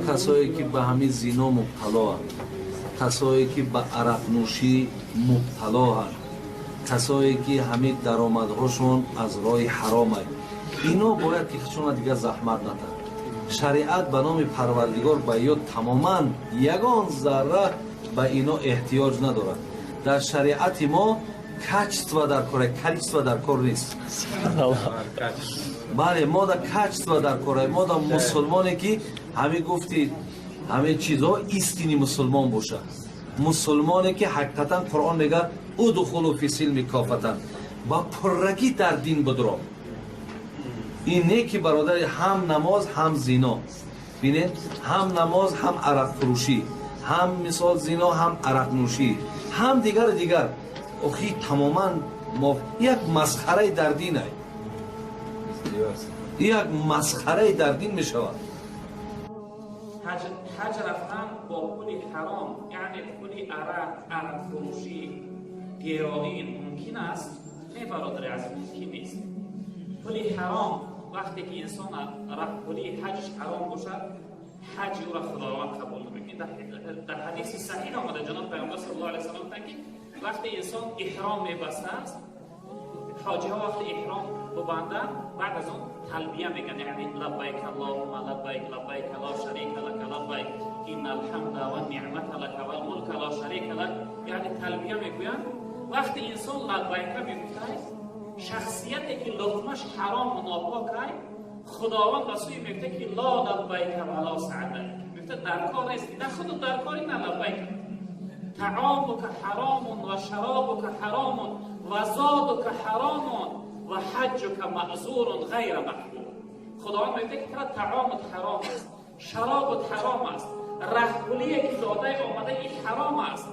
Касое ки ба ҳамин зино мубталоанд, касое ки ба арақнӯшӣ мубталоанд, касое ки ҳамин даромадҳошон аз роҳи ҳаромад, ино бояд ки худшона дигар заҳмат натанд. Шариат ба номи Парвардигор ба ё тамоман ягон зарра ба ино эҳтиёҷ надорад. Дар шариати мо качество дар кор, количество дар кор нест. Бале, мо да качество дар кор, мо да мусулмоне ки ҳамин гуфти ҳамин чизҳо истини мусулмон бошад, мусулмоне ки ҳақиқатан Қуръон мегӯяд удхулу фи силми кофатан, ба пуррагӣ дар дин будро. Ин не ки бародари ҳам намоз ҳам зино, бинед, ҳам намоз ҳам арақфурӯшӣ, ҳам мисол зино ҳам арақнӯшӣ, ҳам дигару дигар. Охи тамоман як масхараи дар дин ай, як масхараи дар дин мешавад. Ҳаҷ рафтан бо пули ҳаром, яъне пули арақ, арақфурӯшӣ, героин мумкин аст? Не, бародари азиз, мумкин нест. Пули ҳаром вақте ки инсон пули ҳаҷш ҳаром бошад, ҳаҷи ӯро Худованд қабул намекунад. Дар ҳадиси саҳиҳ омада, ҷаноб Пайғамбар саллаллоҳу алайҳи васаллам гуфтанд ки вақте инсон эҳром мебастааст, ҳоҷиҳо вақте эҳром бубанданд, баъд аз он талбия мегӯянд, яъне лаббайк аллоҳумма лаббайк, лаббайк ла шарика лака лаббайк, инна алҳамда ва ниъмата лака вал мулка ла шарика лак, яъне талбия мегӯянд. Вақте инсон лаббайка мегуфтааст, шахсияте ки луқмаш ҳарому нопок ай, Худованд ба сӯи мегӯяд ки ла лаббайка ва ла саъдайк, мегӯяд дар кор нест, на худу дар кори на лаббайка. Таъомука ҳаромун ва шаробука ҳаромун ва зодука ҳаромун ва ҳаҷҷука маъзурун ғайра мақбул. Худованд мегӯяд ки тара таъомут ҳаром аст, шаробут ҳаром аст, раҳпулие ки додаи омада ин ҳаром аст,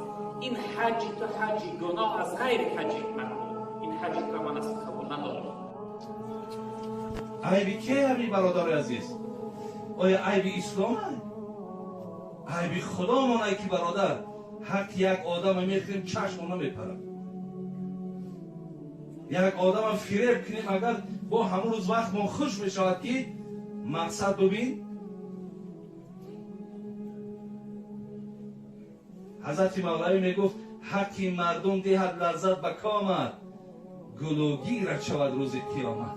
ин ҳаҷи ту ҳаҷи гуноҳ аст, ғайри ҳаҷи мақбул, ин ҳаҷи туро ман аст қабул надорам. Айби ке ҳами бародари азиз? Оя айби ислом? Айби худомон ай ки бародар ҳақ як одама мехӯрем, чашмо намепарад. Як одама фиреб кунем, агар бо ҳамон рӯз вақтмон хуш мешавад ки мақсад бубин. Ҳазрати Мавлавӣ мегуфт ҳаққи мардум диҳад лаззат ба комат, гулугират шавад рӯзи қиёмат.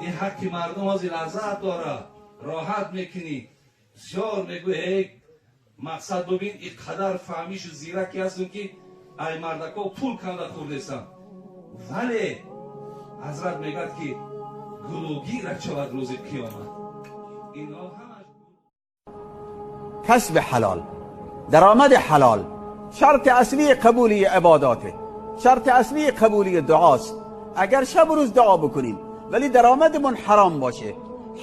Ин ҳаққи мардум ҳозир лаззат дорад, роҳат мекунӣ, бисёр мегӯ эй мақсад бубин, ин қадар фаҳмишу зираке ҳастум ки ай мардако пул канда хӯрдесам. Вале ҳазрат мегӯяд ки гулугират шавад рӯзи қиёмат. Инҳо ҳамаш касби ҳалол, даромади ҳалол шарти аслии қабули ибодоте, шарти аслии қабули дуост. Агар шабу рӯз дуо бикунем вале даромадмон ҳаром боше,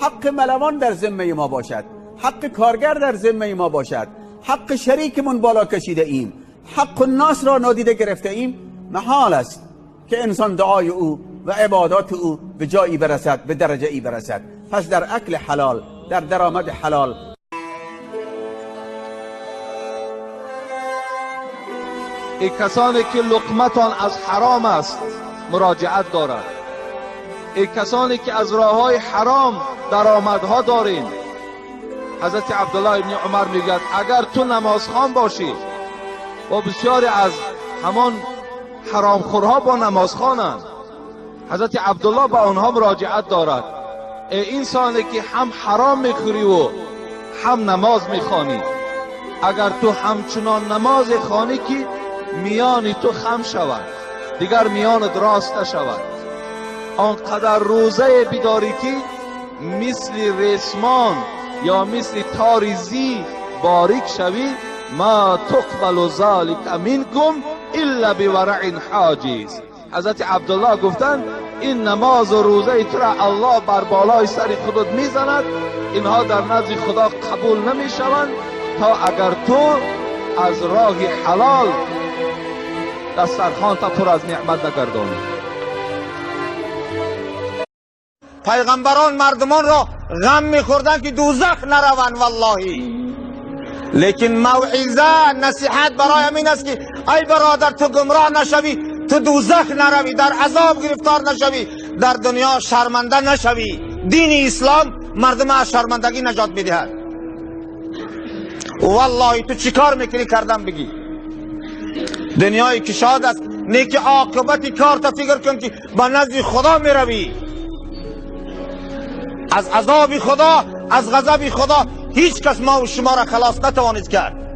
ҳаққи малавон дар зиммаи мо бошад, ҳаққи коргар дар зиммаи мо бошад, ҳаққи шарикмон боло кашидаем, ҳаққи нос ро нодида гирифтаем, маҳол аст ки инсон дуои ӯ ва ибодати ӯ ба ҷое барасад, ба дараҷае барасад. Пас дар акли ҳалол, дар даромади ҳалол. Эй касоне ки луқматон аз ҳаром аст муроҷиат дорад, эй касоне ки аз роҳҳои ҳаром даромадҳо дорем. Ҳазрати Абдуллоҳ ибни Умар мегӯяд агар ту намозхон бошӣ, бо бисёре аз ҳамон ҳаромхӯрҳо бо намозхонанд. Ҳазрати Абдуллоҳ ба онҳо муроҷиат дорад: эй инсоне ки ҳам ҳаром мехӯриву ҳам намоз мехонӣ, агар ту ҳамчунон намозе хонӣ ки миёни ту хам шавад, дигар миёнат рост нашавад, он қадар рӯзае бидорӣ ки мисли ресмон ё мисли тори зӣ борик шавӣ, ма туқбалу залика минкум илла бивараин ҳоҷиз. Ҳазрати Абдуллоҳ гуфтанд ин намозу рӯзаи тура Аллоҳ бар болои сари худат мезанад, инҳо дар назди Худо қабул намешаванд то агар ту аз роҳи ҳалол дастархонта пур аз неъмат нагардонӣ. Пайғамбарон мардумонро ғам мехӯрданд ки дӯзах нараванд, валлоҳи. Лекин мавъиза, насиҳат барои ҳамин аст ки ай бародар, ту гумроҳ нашавӣ, ту дӯзах наравӣ, дар азоб гирифтор нашавӣ, дар дунё шарманда нашавӣ. Дини ислом мардума аз шармандагӣ наҷот медиҳад. والله تو چیکار میکنی کردم بگی. دنیای کشاد است، نه که عاقبت کار تا فکر کن که به نزد خدا میروی. از عذاب خدا، از غضب خدا هیچ کس ما و شما را خلاص نتوانید کرد.